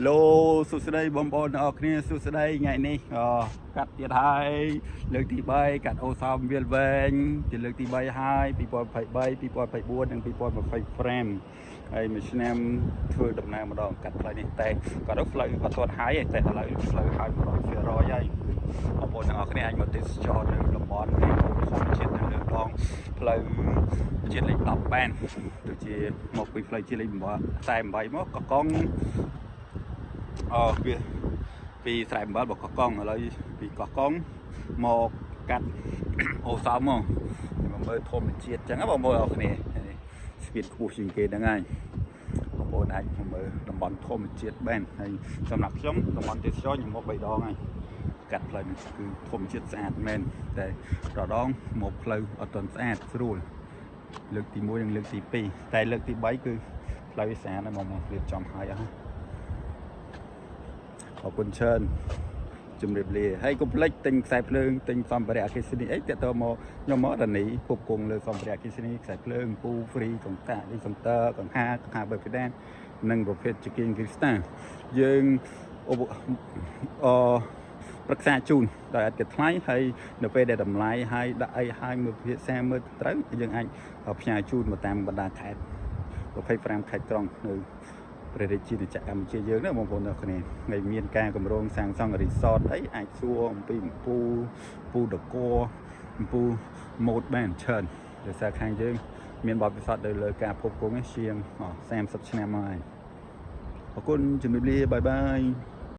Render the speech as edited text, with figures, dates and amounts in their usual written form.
ឡូសួស្តីបងប្អូនទាំងអស់គ្នាសួស្តីថ្ងៃនេះអកាត់ទៀតហើយលើកទី3កាត់អូសោមវាលវែងជាលើកទី3ហើយ2023 2024និង2025ហើយមួយឆ្នាំធ្វើដំណើរម្ដងកាត់ផ្លូវនេះតែគាត់ទៅផ្លូវអត់ទាន់ហើយទេតែឥឡូវផ្លូវហើយ100%ហើយបងប្អូនទាំងអស់គ្នាអាចមកទេសចរនៅតំបន់នេះធម្មជាតិនៅលើដងផ្លូវជាតិលេខ10បានដូចជាមកពីផ្លូវជាតិលេខ48មកកកុង អូវាពីស្រែអំបិលបកកោះកុងឥឡូវពីកោះកុងមកកាត់ អូសោមមកមកមើលធម្មជាតិចឹងណាបងប្អូនអរគ្នានេះស្ពានខ្ពស់ជាងគេហ្នឹងហើយបងប្អូនអាចមកមើលតំបន់ធម្មជាតិបានហើយសម្រាប់ខ្ញុំតំបន់ទេសចរខ្ញុំមក3ដងហើយកាត់ផ្លូវនេះគឺធម្មជាតិស្អាតមែនតែរដងមកផ្លូវអត់ទាន់ស្អាតស្រួលលើកទី1និងលើកទី2តែលើកទី3គឺផ្លូវវាស្អាតហើយមកមករៀបចំហើយអស់ហើយ អរគុណច្រើនជំរាបលាហើយកុំភ្លេចទិញខ្សែភ្លើងទិញសម្ភារៈអគ្គិសនីអីតាក់ទងមកខ្ញុំមករនីពុកគង់លើសម្ភារៈអគ្គិសនីខ្សែភ្លើងពូហ្វ្រីកង្តាក់លីសន្ត័រកង្ហាកង្ហាបើពីដាននិងប្រភេទចង្គៀងគ្រីស្តាយើងឧបអប្រឹក្សាជូនដោយអត់គិតថ្លៃហើយនៅពេលដែលតម្លៃហើយដាក់អីហើយមើលពិភាក្សាមើលត្រូវយើងអាចផ្ញើជូនមកតាមបណ្ដាខេត្ត25ខេត្តក្រុងនៅ ព្រះរាជាណាចក្រកម្ពុជាយើងណាបងប្អូនទាំងគ្នាថ្ងៃមានការគម្រោងសាងសង់រីសតអីអាចសួរអំពីអំពូពូដកអំពូម៉ូតបានច្រើនដោយសារខាងយើង មានបទពិសោធន៍ទៅលើការផ្គត់ផ្គង់នេះជាង30ឆ្នាំមកហើយអរគុណជំរាបលា bye bye.